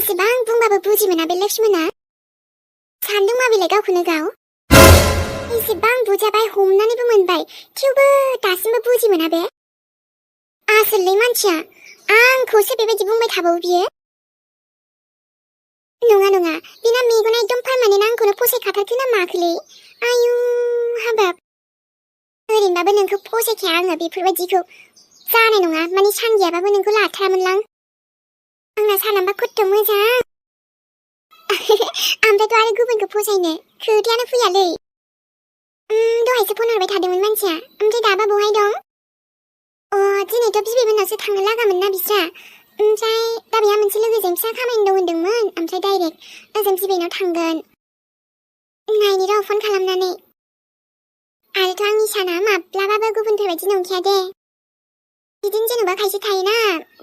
एसेबां बुंबाबो बुजि मोना बे लक्ष्मणा। सान्दों माबेलाय गावखौनो गाव। एसेबां बुजाबाय हमनानैबो मोनबाय थेवबो दासिमबो बुजि मोना बे। आसोललै मानसिया आंखौसो बेबायदि बुंबाय थाबावो बियो। नङा बिना मेगना एकदम पारमानेन्ट आंखौनो फसायखाथारखो ना माखोलै। आयु हाबाब। ओरैनोबाबो नोंखौ फसायखाया आङो बेफोरबायदिखौ। जानाय नङा माने सान गैयाबाबो नोंखौ लाथारामोनलां। आंना सानाबा खथ्थ' मोजां। ओमफ्रायथ' आरो गुबुनखौ फसायनो खोथायानो फैयालै। दहायसो फन हरबाय थादोंमोन मानसिया। ओमफ्राय दाबा बहाय दं? दिनैथ' बिबैमोननावसो थांनो लागामोन ना बिस्रा। ओमफ्राय दा बेहा मोनसे लोगोजों फिसा खामानि दं होनदोंमोन। ओमफ्राय डाइरेक्ट ओजों बिबैनाव थांगोन। नायनि र' फन खालामनानै। आरोथ' आंनि साना माब्लाबाबो गुबुनफोरबायदि नंखाया दे। बिदिनो जेनेबा खायसे थायोना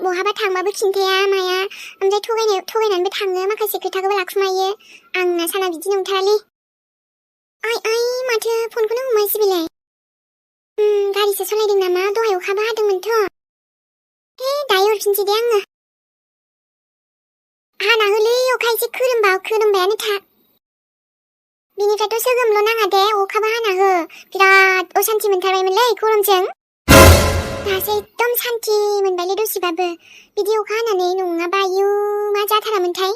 बहाबा थांबाबो खिन्थाया माया ओमफ्राय थगायनानैबो थाङो माखासे खोथाखौबो लाखुमायो। आंना साना बिदि नंथारालै। आइ माथो फनखौनो हमायसै बेलाय। गारिसो सालायदों नामा दहाय अखाबो हादोंमोनथ'। दायो हरफिनसै दे आङो। हाना होलै अखा एसे खोरोमबायानो था। बिनिफ्रायथ' सोगोमल' नाङा दे अखाबो हाना हो। बिराद असान्थि मोनथारबायमोनलै गरमजों। दासो एकदम सान्थि मोनबायलै दसेबाबो। बिदि अखा हानानै नङाबा आयु मा जाथारामोनथाय।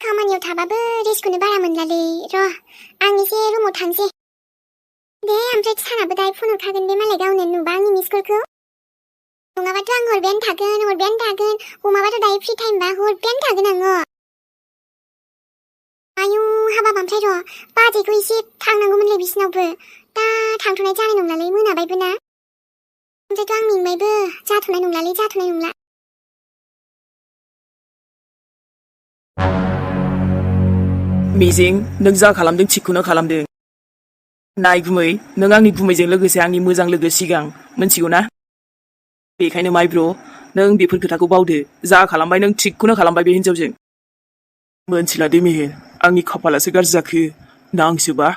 खामानियाव थाबाबो रेस्टखौनो बारा मोनलालै। र' आं एसे रुमाव थांसै। दे ओमफ्राय सानाबो दायो फन हरखागोन बे मालाय गावनो नुबा आंनि मिसकलखौ। नङाबाथ' आं हरबायानो थागोन। हमाबाथ' दायो फ्रि टाइमबा हरबायानो थागोन आङो। आयु हाबाब ओमफ्राय र' बाजैखौ एसे थांनांगौमोनलै बिसिनावबो। दा थांथ'नाय जानाय नंलालै मोनाबायबो ना। ओमफ्रायथ' आं मेंबायबो जाथ'नाय नंला। मिजिं नों जा खालामदों थिगखौनो खालामदों। नाय गुमै नों आंनि गुमैजों लोगोसे आंनि मोजां लोगो सिगां मोनथिगौ ना। बेखायनो माइब्र' नों बेफोर खोथाखौ बावदो। जा खालामबाय नों थिगखौनो खालामबाय बे हिनजावजों। मोनथिला दे मेहेर आंनि खाफालासो गाज्रि जाखो ना आंसोबा।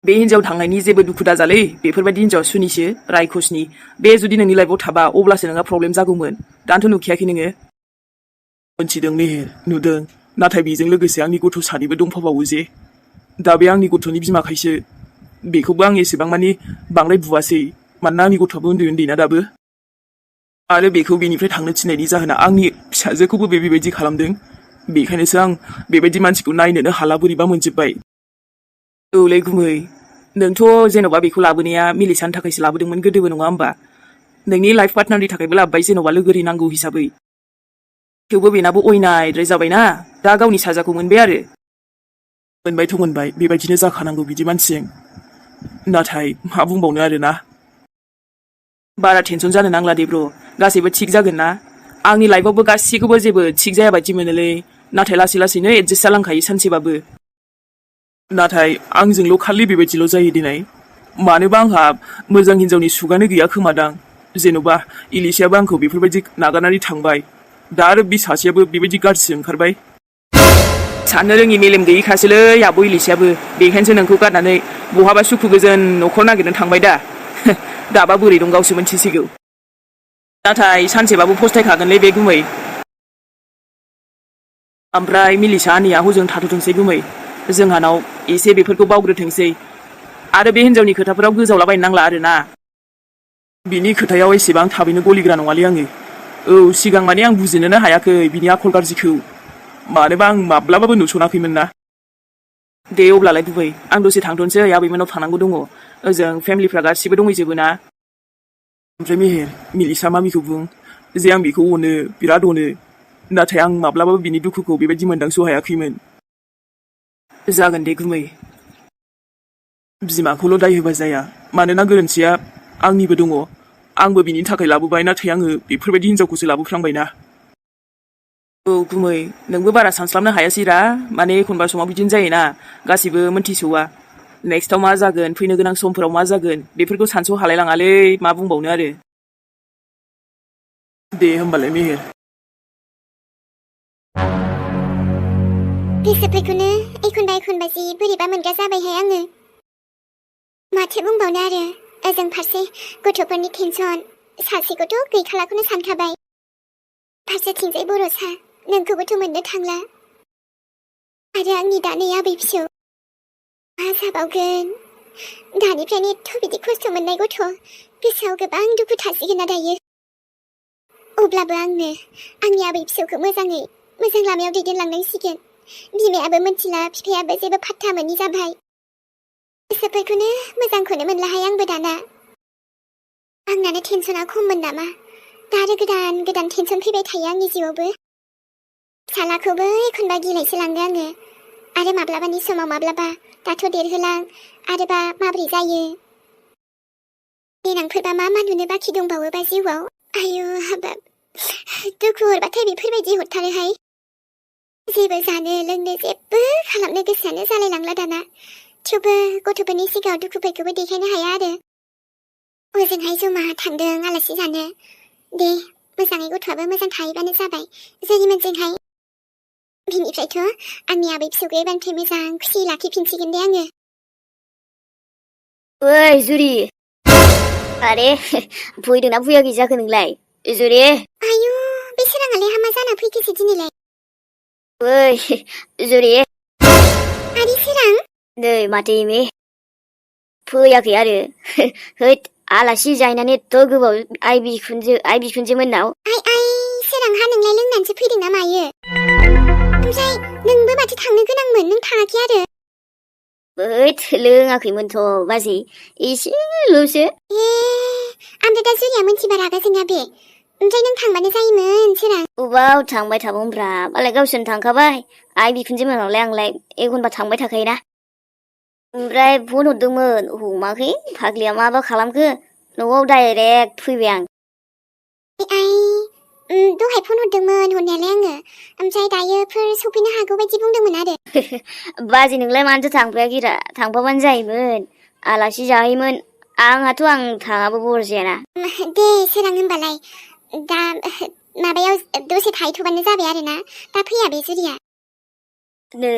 बे हिनजाव थांनायनि जेबो दुखु दाजालै। बेफोरबायदि हिनजाव सुनिसो रायखसनि। बे जुदि नोंनि लाइफआव थाबा अब्लासो नोंहा प्रब्लेम जागौमोन। दानोथ' नुखायाखै नोङो। मोनथिदों मेहेर नुदों। नाथाय बेजों लोगोसे आंनि गथ' सानैबो दंफाबावो जे। दा बे आंनि गथ'नि बिमाखायसो बेखौबो आं एसेबां मानि बांद्राय बुवासै। मानोना आंनि गथ'आबो उन्दैना दाबो। आरो बेखौ बेनिफ्राय थांनो थिननायनि जाहोना आंनि फिसाजोखौबो बेबायदि खालामदों। बेखायनोसो आं बेबायदि मानसिखौ नायनोनो हाला बोरैबा मोनजोब्बाय। औलै गुमै नोंथ' जेन'बा बेखौ लाबोनाया मिलिसानि थाखायसो लाबोदोंमोन गोदोबो नङा होमबा। नोंनि लाइफ पार्टनारनि थाखायबो लाबोबाय जेन'बा लोगोरि नांगौ हिसाबै। थेवबो बेनाबो अयनायद्राय जाबायना दा गावनि साजाखौ मोनबाय आरो। मोनबायथ' मोनबाय बेबायदिनो जाखानांगौ बिदि मानसिजों। नाथाय मा बुंबावनो आरोना। बारा टेनसन जानो नांला दे ब्र' गासैबो थिग जागोन ना। आंनि लाइफआवबो गासैखौबो जेबो थिग जाया बायदि मोनोलै। नाथाय लासैनो एडजास्ट जालांखायो सानसेबाबो। नाथाय आंजोंल' खालि बेबायदिल' जायो दिनै। मानोबा आंहा मोजां हिनजावनि सुगानो गैया खोमादां। जेन'बा इलिसायाबो आंखौ बेफोरबायदि नागारनानै थांबाय। दा आरो बे सासेयाबो बेबायदि गाज्रिसो ओंखारबाय। साननो रोङि मेलेम गैयिखासोलै आब' इलिसायाबो। बेखायनोसो नोंखौ गारनानै बहाबा सुखु गोजोन न'खर नागिरनो थांबाय दा। दाबा बोरै दं गावसो मोनथिसिगौ। नाथाय सानसेबाबो फस्थायखागोनलै बे गुमै। ओमफ्राय मिलिसा आनैया हजों थाथ'थोंसै गुमै। जोंहानाव एसे बेफोरखौ बावग्रोथोंसै। आरो बे हिनजावनि खोथाफोराव गोजावलाबायनो नांला आरोना। बिनि खोथायाव एसेबां थाबैनो गलिग्रा नङालै आङो। औ सिगां माने आं बुजिनोनो हायाखै बिनि आखल गाज्रिखौ। मानोबा आं माब्लाबाबो नुसनाखैमोन ना। दे अब्लालाय गुबै आं दसे थांथ'नोसै आबैमोननाव थांनांगौ दङ। ओजों फेमिलिफ्रा गासिबो दंहैजोबो ना। ओमफ्राय मेहेर मिलिसा मामिखौ बुं जे आं बेखौ अनो बिराद अनो। नाथाय आं माब्लाबाबो बिनि दुखुखौ बेबायदि मोनदांस' हायाखैमोन। जागोन दे गुमै। बिमाखौल' दाय होबा जाया। मानोना गोरोन्थिया आंनिबो दङ। आंबो बिनि थाखाय लाबोबाय नाथाय आङो बेफोरबायदि हिनजावखौसो लाबोफ्लांबायना। औ गुमै नोंबो बारा सानस्लाबनो हायासैरा। माने एखनबा समाव बिदिनो जायोना गासिबो मोनथिस'वा। नेक्स्टआव मा जागोन फैनो गोनां समफोराव मा जागोन बेफोरखौ सानस' हालायलाङालै मा बुंबावनो आरो। दे होमबालाय मेहेर। गोसोफोरखौनो एखनबा जि बोरैबा मोनग्रा जाबायहाय आङो। माथो बुंबावनो आरो ओजों फारसे गथ'फोरनि टेनसन। सासेखौथ' गैखालाखौनो सानखाबाय। फारसेथिंजाय बर'सा नोंखौबोथ' मोननो थांला आरो आंनि दानै आबै फिसौ मा जाबावगोन दानिफ्रायनो एथ' बिदि खस्थ' मोननाय गथ' गोसोआव गोबां दुखु थासिगोन ना दायो अब्लाबो आंनो आंनि आबै फिसौखौ मोजाङै मोजां लामायाव दैदेनलांनांसिगोन बिमायाबो मिथिला बिफायाबो जेबो फात्ता मोनि जाबाय गोसोफोरखौनो मोजांखौनो मोनलाहाय आंबो दाना आंनानो टेनसना खममोन नामा दा आरो गोदान गोदान टेनसन फैबाय थायो आंनि जिउआवबो फिसालाखौबो एखनबा गिलायसो लाङो आङो आरो माब्लाबानि समाव माब्लाबा दाथ' देरहोलां आरोबा माब्रै जायो देनांफोरबा मा मा नुनो बाखि दंबावोबा जिउआव आयु हाबाब दुखु हरबाथाय बेफोरबायदि हरथारोहाय जेबो जानो लोंनो जेबो खालामनो गोसोआनो जालायलांला दाना थेवबो गथ'फोरनि सिगाङाव दुखुफोरखौबो देखायनो हाया आरो ओजोंहाय जमा थांदों आलासि जानो दे मोजाङै गथ'आबो मोजां थाहैबानो जाबाय जोंहाय बिनिफ्रायथ' आंनि आबै फिसौखौ एबारनिफ्राय मोजां खुसि लाखिफिनसिगोन दे आङो ओइ जुरि आरे फैदोंना फैयाखै जाखो नोंलाय जुरि आयु बे सोराङालाय हामा जाना फैखोसो दिनैलाय ओइ जुरि आरि सोरां नै माथो एमि फैयाखै आरो हैद आलासि जाहैनानै एथ' गोबाव आइ बिखुनजो मोननाव आइ सोरांहा नोंलाय लोंनानैसो फैदों ना मायो ओमफ्राय नोंबो माथो थांनो गोनांमोन नों थाङाखै आरो हैद लोङाखैमोनथ' बाजै एसेल'सो ओमफ्राय दा जुरिया मोनथिबा रागा जोंना बे ओमफ्राय नों थांबानो जायोमोन सोरां अबाव थांबाय थाबावनोब्रा मालाय गावसोरनो थांखाबाय आइ बिखुनजो मोनावलाय आंलाय एखनबा थांबाय थाखायोना ओमफ्राय फन हरदोंमोन हमाखै फाग्लिया माबा खालामखो न'आव डाइरेक्ट फैबाय आं दहाय फन हरदोंमोन हरनायालाय आङो ओमफ्राय दायोफोर सफैनो हागौ बायदि बुंदोंमोन आरो बाजै नोंलाय मानोथो थांफायाखैरा थांफाबानो जायोमोन आलासि जाहैमोन आंहाथ' आं थाङाबो बरजायाना दे सोरां होनबालाय दा माबायाव दसे थाहैथ'बानो जाबाय आरोना दा फैया बे जुरिया नै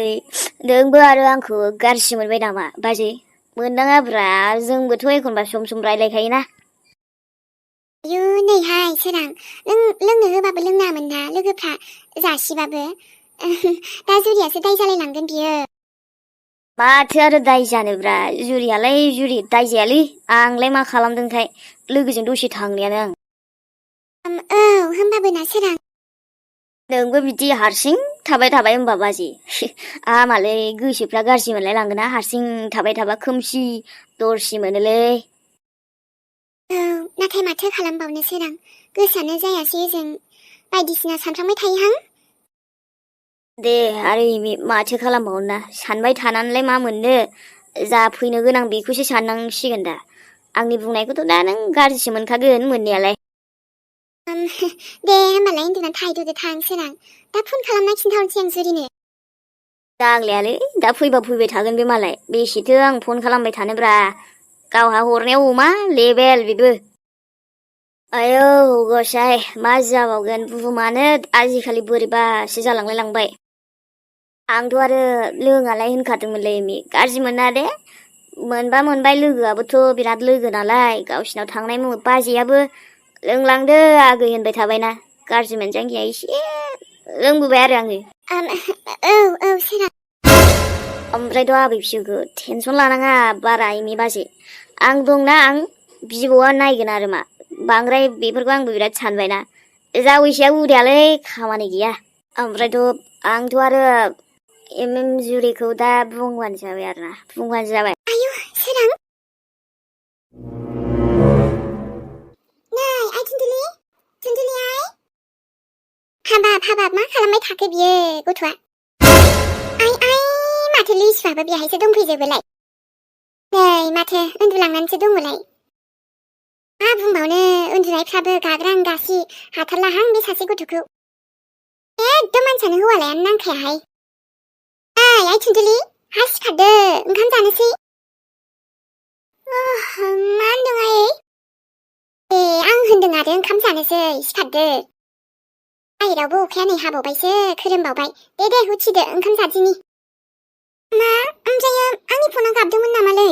नोंबो आरो आंखौ गाज्रि मोनबाय नामा बाजै मोननाङाब्रा जोंबोथ' एखनबा सम सम रायलायखायोना आयु नैहाय सोरां नों लोंनो होबाबो लोंनाङामोन ना लोगोफ्रा जासिबाबो दा जुरियासो दाय जालायलांगोन बियो माथो आरो दाय जानोब्रा जुरियालाय जुरि दाय जायालै आंलाय मा खालामदोंथाय लोगोजों दसे थांनायानो आं औ होमबाबो ना सोरां नोंबो बिदि हारसिं थाबाय होमबा बाजै आंहालाय गोसोफ्रा गाज्रि मोनलाय लाङोना हारसिं थाबाय थाबा खोमसि दरसि मोनोलै औ नाथाय माथो खालामबावनो सोरां गोसोआनो जायासै जों बायदिसिना सानफ्रांबाय थायोहां दे आरो एमि माथो खालामबावनो सानबाय थानानैलाय मा मोननो जा फैनो गोनां बेखौसो साननांसिगोन दा आंनि बुंनायखौथ' दा नों गाज्रिसो मोनखागोन मोननायालाय दे होमबालाय उन्दुनानै थाहैदो थां सोरां दा फन खालामना खिन्थाहरसै आं जुरिनो जाग्लायालै दा फैबा फैबाय थागोन बे मालाय बेसेथो आं फन खालामबाय थानोब्रा गावहा हरनायाव अमा लेबेल बेबो आयौ गसाय मा जाबावगोन बुहुमानो आजिखालि बोरैबासो जालांलाय लांबाय आंथ' आरो लोङालाय होनखादोंमोनलै एमि गाज्रि मोना दे मोनबा मोनबाय लोगोआबोथ' बिराद लोगो नालाय गावसिनाव थांनाय बाजैयाबो लोंलांदो आगै होनबाय थाबायना गाज्रि मोनजांगिया एसे लोंबोबाय आरो आङो औ सोरां ओमफ्रायथ' आबै फिसौखौ टेनसन लानाङा बारा एमि बाजै आं दंना आं बिबौआ नायगोन आरो मा बांद्राय बेफोरखौ आंबो बिराद सानबायना जावैसोया उदायालै खामानि गैया ओमफ्रायथ' आंथ' आरो जुरिखौ दा बुंबानो जाबाय आरोना बुंबानो जाबाय आयु सोरां नै आइ थुनथुलि आइ हाबाब मा खालामबाय थाखो बियो गथ'आ आइ माथो लिसुआबो बेहायसो दंफैजोबोलाय नै माथो उन्दुलांनानैसो दङलाय मा बुंबावनो उन्दुनायफ्राबो गाग्रां गासि हाथारलाहां बे सासे गथ'खौ एकदम मानसियानो हौवालायानो नांखायाहाय आइ थुनथुलि हा सिखारदो ओंखाम जानोसै मा होनदों आयै आं होनदों आरो ओंखाम जानोसै सिखारदो बाहेरावबो अखाया नै हाबावबायसो खोरोमबावबाय दे उथिदो ओंखाम जादिनि मा ओमफ्रायो आंनि फना गाबदोंमोन नामालै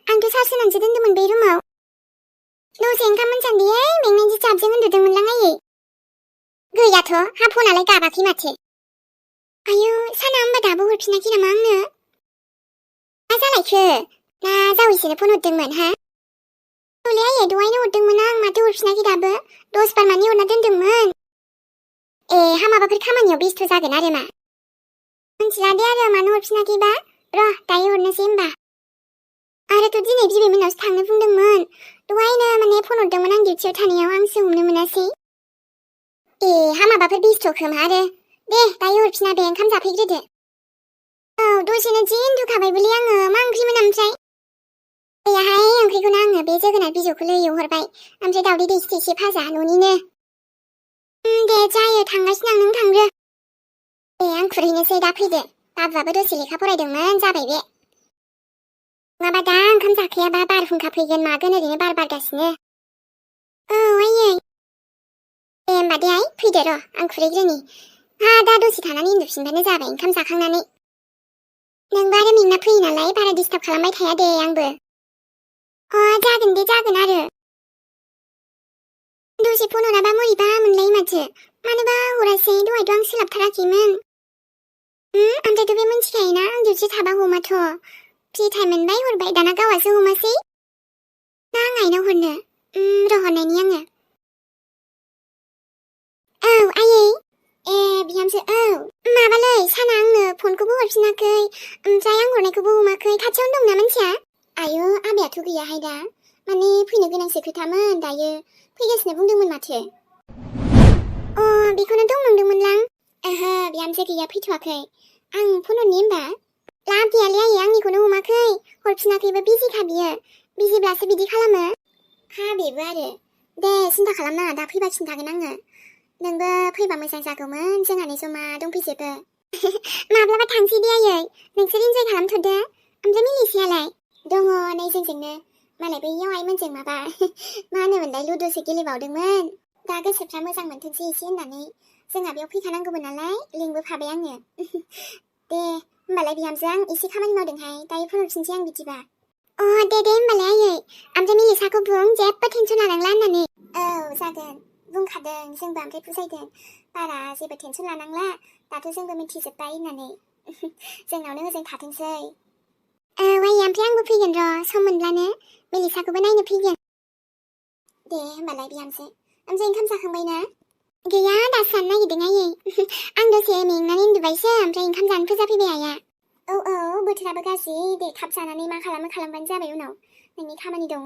आंथ' चार्ज होनानैसो दोन्दोंमोन बे रुमाव दसे ओंखाम मोनजान्दियै मेंनायजों जाबजों उन्दुदोंमोनलां आयै गैयाथ' होनबाथ' हा फनालाय गाबाखै माथो आयौ साना होमबा दाबो हरफिनाखै नामा आंनो मा जालायखो ना जावैसोनो फन हरदोंमोन हा औलै आयै दहायनो हरदोंमोन आं माथो हरफिनाखै दाबो 10 बार मानि हरना दोनदोंमोन हा माबाफोर खामानियाव बेस्थ' जागोन आरो मा मिथिला दे आरो मानो हरफिनाखैबा र' दायो हरनोसै होमबा आरोथ' दिनै बिबैमोननावसो थांनो बुंदोंमोन दहायनो माने फन हरदोंमोन आं डिउटियाव थानायाव आंसो हमनो मोनासै हा माबाफोर बेस्थ' खोमा आरो दे दायो हरफिना बे ओंखाम जाफैग्रोदो औ दसेनो जि उन्दुखाबायबोलै आङो मा ओंख्रिमोन ओमफ्राय गैयाहाय ओंख्रिखौनो आङो बे जोगोनार बिजौखौल' एवहरबाय ओमफ्राय दावदै दैसे भाजा न'निनो दे जायो थांगासिनो आं नों थांग्रो आं खुरहैनोसै दा फैदो बाबुआबो दसे लेखा फरायदोंमोन जाबाय बे नङाबा दा ओंखाम जाखायाबा बारहुंखा फैगोन मागोन ओरैनो बार बारगासिनो औ आयै दे होमबा दे आइ फैदो र' आं खुरहैग्रोनि दा दसे थानानै उन्दुफिनबानो जाबाय ओंखाम जाखांनानै नोंबो आरो मेंना फैयो नालाय बारा डिस्टार्ब खालामबाय थाया दे आंबो जागोन दे जागोन आरो दसे फन हराबा मोरैबा मोनलायो माथो मानोबा हरासै दहायथ' आं सोलाबथाराखैमोन ओमफ्रायथ' बे मिन्थिखायोना आं डिउटि थाबा हमाथ' फ्रि टाइम मोनबाय हरबाय दाना गावहासो हमासै ना आं आइनाव हरनो र' हरनायनि आङो औ आयै बिहामजो औ माबालै साना आंनो फनखौबो हरफिनाखै ओमफ्राय आं हरनायखौबो हमाखै खाथियावनो दंना मानसिया आयौ आबायाथ' गैयाहाय दा माने फैनो गोनांसो खोथामोन दायो फैगासिनो बुंदोंमोन माथो बेखौनो दं नंदोंमोनलां ओहो बिहामजो गैया फैथ'वाखै आं फन हरनि होमबा लाब गैयालै आयै आंनिखौनो हमाखै हरफिनाखैबो बिजिखा बियो बिजिब्लासो बिदि खालामो बेबो आरो दे सिन्था खालामनाङा दा फैबा खिन्थागोन आङो नोंबो फैबा मोजां जागौमोन जोंहानि जमा दंफैजोबो माब्लाबा थांसै दे आयै नोंसोर इन्जय खालामथ'दो ओमफ्राय मिलिसायालाय दङ नै जोंजोंनो मालाय बैयाव आइमोनजों माबा मा होनोमोनलाय लुद'सो गेलेबावदोंमोन दा गोसोफ्रा मोजां मोनथोंसै एसे होननानै जोंहा बेयाव फैखानांगौमोन नालाय लिंबोफाबाय आङो दे होमबालाय बिहामजो आं एसे खामानि मावदोंहाय दायो फन हरफिनसै आं बिदिबा दे होमबालाय आयै ओमफ्राय मिलिसाखौ बुं जेबो टेनसन लानांला होननानै औ जागोन बुंखादों जोंबो ओमफ्राय बुजायदों बारा जेबो टेनसन लानांला दाथ' जोंबो मिथिजोब्बाय होननानै जोंनावनो मोजां थाथोंसै आयै ओमफ्राय आंबो फैगोन र' सम मोनब्लानो मिलिसाखौबो नायनो फैगोन दे होमबालाय बिहामजो ओमफ्राय ओंखाम जाखांबाय ना गैया दासो जानो नागिरदों आयै आं दसे मेंनानै उन्दुबायसो ओमफ्राय ओंखाम जानो फोजाफैबाय आइया औ बोथोराबो गाज्रि दे थाब जानानै मा खालामबानो जाबाय उनाव नोंनि खामानि दङ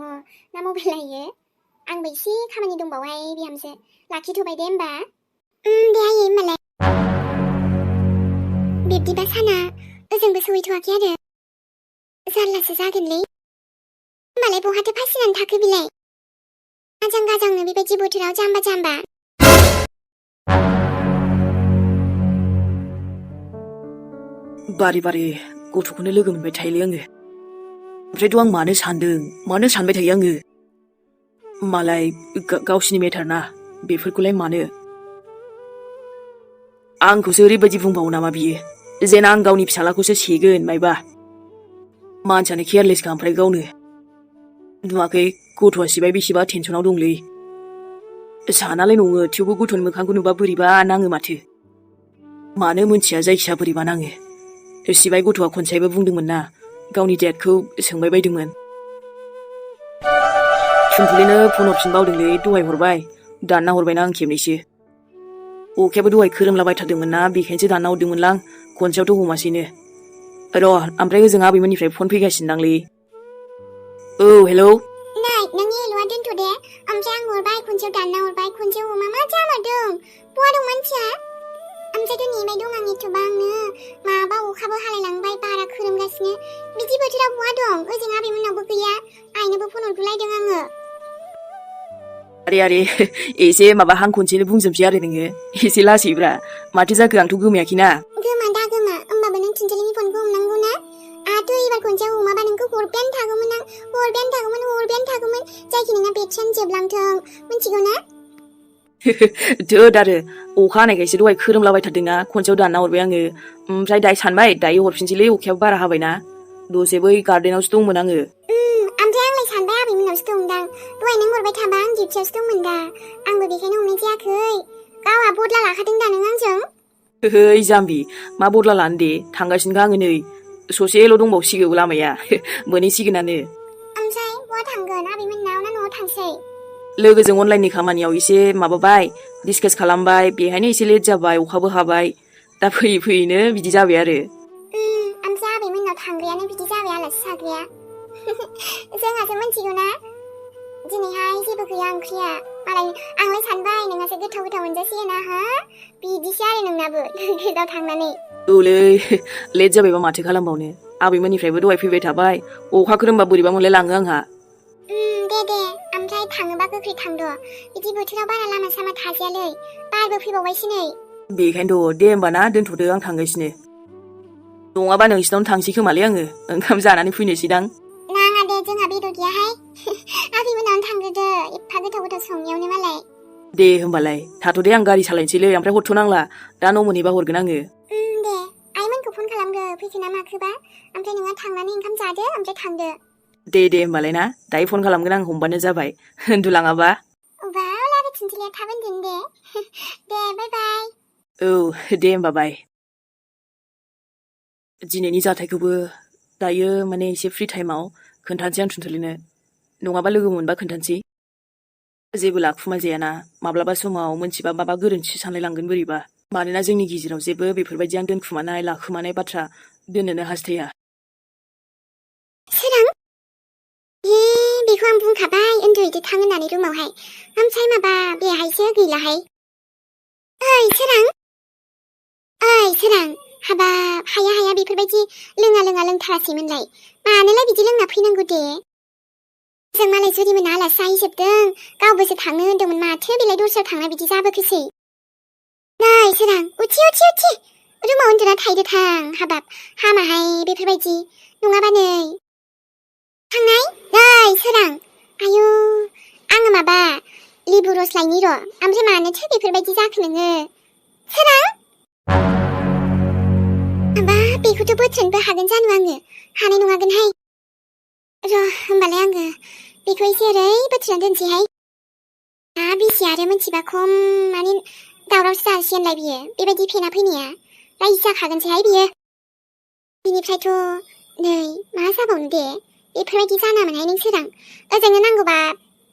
ना मबाइल नायो आंबो एसे खामानि दंबावहाय बिहामजो लाखिथ'बाय दे होमबा दे आयै होमबालाय बिब्दिबा साना ओजोंबो सहैथ'वाखै आरो जारलासो जागोनलै होमबालाय बहाथो फासिनानै थाखो बिलाय आजां गाजांनो बेबायदि बोथोराव जाम्बा बारे बारे गथ'खौनो लोगो मोनबाय थायोलै आङो ओमफ्रायथ' आं मानो सानबाय थायो आङो मालाय गावसिनि मेटार ना बेफोरखौलाय मानो आंखौसो ओरैबायदि बुंबावो नामा बियो जेन आं गावनि फिसालाखौसो सेगोन मायबा मानसियानो केयारलेसखा ओमफ्राय गावनो नुवाखै गथ'आ सिबाय बेसेबा टेनसनाव दंलै सानालाय नङो थेवबो गथ'नि मोखांखौ नुबा बोरैबा नाङो माथो मानो मोनथिया जायखिया बोरैबा नाङो सिबाय गथ'आ खनसेबो बुंदोंमोन ना गावनि डेडखौ सोंबाय बायदोंमोन सुनफुलिनो फन हरफिन बावदोंलै दहाय हरबाय दानना हरबायना आं खेबनैसो अखायाबो दहाय खोरोमलाबायथारदोंमोन ना बेखायनोसो दानना हरदोंमोनलां खनसेयावथ' हमासैनो र' ओमफ्राय ओजों आबैमोननिफ्राय फन फैगासिनो दांलै औ हेलौ नै नोंनि हेल'आ दोनथ' दे ओमफ्राय आं हरबाय खनसेयाव दानना हरबाय खनसेयाव हमा मा जामारदों बहा दं मानसिया ओमफ्रायथ' नेबाय दं आं एथ'बांनो माबा अखाबो हालायलांबाय बारा खोरोमगासिनो बिदि बोथोराव बहा दं ओजों आबैमोननावबो गैया आइनोबो फन हरगुलायदों आङो आरे एसे माबा हां खनसेनो बुंजोबसै आरो नोङो एसे लासैब्रा माथो जाखो आंथ' गोमायाखैना गोमा होमबाबो नों थिनथिलिनि फनखौ हमनांगौ ना आंथ' एबार खनसेयाव हमाबा नोंखौ हरबायानो थागौमोन जायखि नोंना बेटरियानो जोबलांथों मिथिगौ ना थोद आरो अखा हानायखायसो दहाय खोरोमलाबायथारदोंना खनसेयाव दानना हरबाय आङो ओमफ्राय दायो सानबाय दायो हरफिनसैलै अखायाबो बारा हाबायना दसे बै गार्डेनावसो दंमोन आङो ओमफ्राय आंलाय सानबाय आबैमोननावसो दंदां दहाय नों हरबाय थाबा आं डिउटियावसो दंमोन दा आंबो बेखायनो हमनाय जायाखै गावहा बदला लाखादों दा नों आंजों? है जाम्बि मा बदला लानो दे थांगासिनोखा आङो नै ससेल' दंबावसिगौ लामाया मोनहैसिगोनानो ओमफ्राय बहा थांगोन आबैमोननाव ना न'आव थांसै? लोगोजों अनलाइननि खामानियाव एसे माबाबाय डिसकास खालामबाय बेहायनो एसे लेट जाबाय अखाबो हाबाय दा फैयै फैयैनो बिदि जाबाय आरो ओमफ्राय आबैमोननाव थांग्रायानो बिदि जाबाय आलासि जाग्राया जोंहासो मिथिगौ ना दिनैहाय जेबो गैया ओंख्रिया मालाय आंलाय सानबाय नोंहासो गोथाव गोथाव मोनजासिगोन ना हा बिदिसो आरो नोंनाबो लोगोदाव थांनानै औलै लेट जाबायबा माथो खालामबावनो आबैमोननिफ्रायबो दहाय फैबाय थाबाय अखा खोरोमबा बोरैबा मोनलाय लाङो आंहा दे ओमफ्राय थाङोबा गोख्रै थांद' बिदि बोथोराव बारा लामा सामा थाजायालै बारबो फैबावबायसो नै बेखायनोथ' दे होमबा ना दोनथ'दो आं थांगासिनो नङाबा नोंसिनावनो थांसै खोमालै आङो ओंखाम जानानै फैनोसैदां नाङा दे जोंहा बेदर गैयाहाय आबैमोनावनो थांग्रोदो एफा गोथाव गोथाव संनायावनो मालाय दे होमबालाय थाथ'दे आं गारि सालायनोसैलै ओमफ्राय हरथ'नांला दा न' मोनहैबा हरगोन आङो दे आइमोनखौ फन खालामदो फैखो ना माखोबा ओमफ्राय नोंहा थांनानै ओंखाम जादो ओमफ्राय थांदो दे होमबालाय ना दायो फन खालामगोन आं हमबानो जाबाय उन्दुलाङाबा लाबो थिनथिलिया थाब उन्दुन दे दे बाय बाय औ दे होमबा बाय दिनैनि जाथायखौबो दायो माने एसे फ्रि टाइमाव खोन्थानोसै आं थुनथुलिनो नङाबा लोगो मोनबा खोन्थानोसै जेबो लाखुमा जायाना माब्लाबा समाव मोनथिबा माबा गोरोन्थि सानलायलांगोन बोरैबा मानोना जोंनि गेजेराव जेबो बेफोरबायदि आं दोनखुमानाय लाखुमानाय बाथ्रा दोननोनो हास्थाया सोरां बेखौ आं बुंखाबाय उन्दुहैदो थां होननानै रुमावहाय ओमफ्राय माबा बेहायसो गैलाहाय ओइ सोरां हाबाब हाया बेफोरबायदि लोङा लोंथारासैमोनलाय मानोलाय बिदि लोंना फैनांगौ दे जों मालाय जुरिमोना आलासि जाहैजोबदों गावबोसो थांनो होन्दोंमोन माथो बेलाय दस्रायाव थांना बिदि जाबोखोसै नै सोरां उथि रुमाव उन्दुना थाहैदो थां हाबाब हामाहाय बेफोरबायदि नङाबा नै थांनाय नै सोरां आयु आङो माबा लेबु रस लायनि र' ओमफ्राय मानोथो बेफोरबायदि जाखो नोङो सोरां माबा बेखौथ' बोथ्रोनबो हागोन जानो आङो हानाय नङागोनहाय र' होमबालाय आङो बेखौ एसे ओरै बोथ्रोना दोनसैहाय बिसि आरो मोनथिबा खम माने दावरावसो जासिगोनलाय बियो बेबायदि फेना फैनाया रायजो जाखागोनसैहाय बियो बिनिफ्रायथ' नै मा जाबावनो दे बेफोरबायदि जानामोनहाय नों सोरां ओजोंनो नांगौबा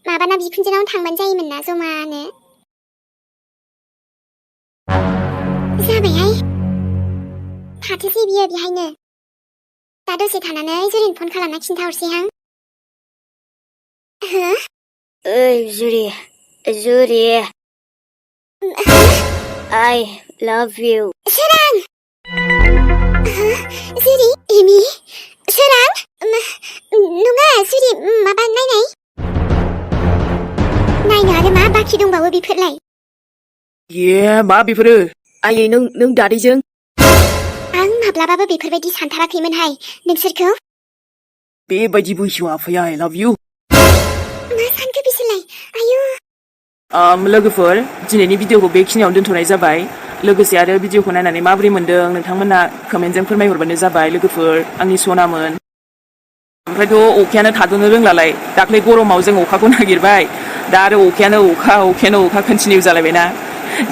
माबाना बिखुनजोनावनो थांबानो जायोमोन ना जमानो जाबायहाय थाथोसै बियो बेहायनो दा दसे थानानै जुरिन फन खालामना खिन्थाहरसैहां हो ओइ जुरि I love you सोरां जुरि एमि सोरां नङा जुरि माबा नायनाय नायनो आरो मा बाखि दंबावो बेफोरलाय मा बेफोरो आयै नों दादैजों आं माब्लाबाबो बेफोरबायदि सानथाराखैमोनहाय नोंसोरखौ बेबायदि बैसोआव आफाया I love you मा सानखो बिसोरलाय आयु लोगोफोर दिनैनि भिडिअखौ बेखिनियावनो दोनथ'नाय जाबाय लोगोसे आरो भिडिअखौ नायनानै माबोरै मोनदों नोंथांमोना कमेन्टजों फोरमायहरबानो जाबाय लोगोफोर आंनि सनामोन ओमफ्रायथ' अखायानो थाद'नो रोंलालाय दाख्लै गरमाव जों अखाखौ नागिरबाय दा आरो अखायानो अखा कन्टिनिउ जालायबायना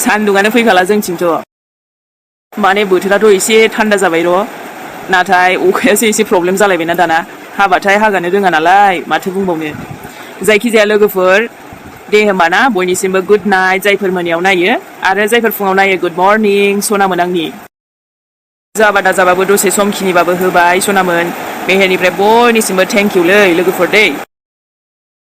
सान्दुङानो फैखाला जोंथिंथ' माने बोथोराथ' एसे थान्दा जाबाय र' नाथाय अखायासो एसे प्रब्लेम जालायबायना दाना हाबाथाय हागानो रोङा नालाय माथो बुंबावनो जायखिजाया लोगोफोर दे होमबा ना बयनिसिमबो गुड नाइट जायफोर मोनायाव नायो आरो जायफोर फुङाव नायो गुड मर्निं सनामोन आंनि जाबा दाजाबाबो दसे समखिनिबाबो होबाय सनामोन मेहेरनिफ्राय बयनिसिमबो थेंक इउ लै लोगोफोर दै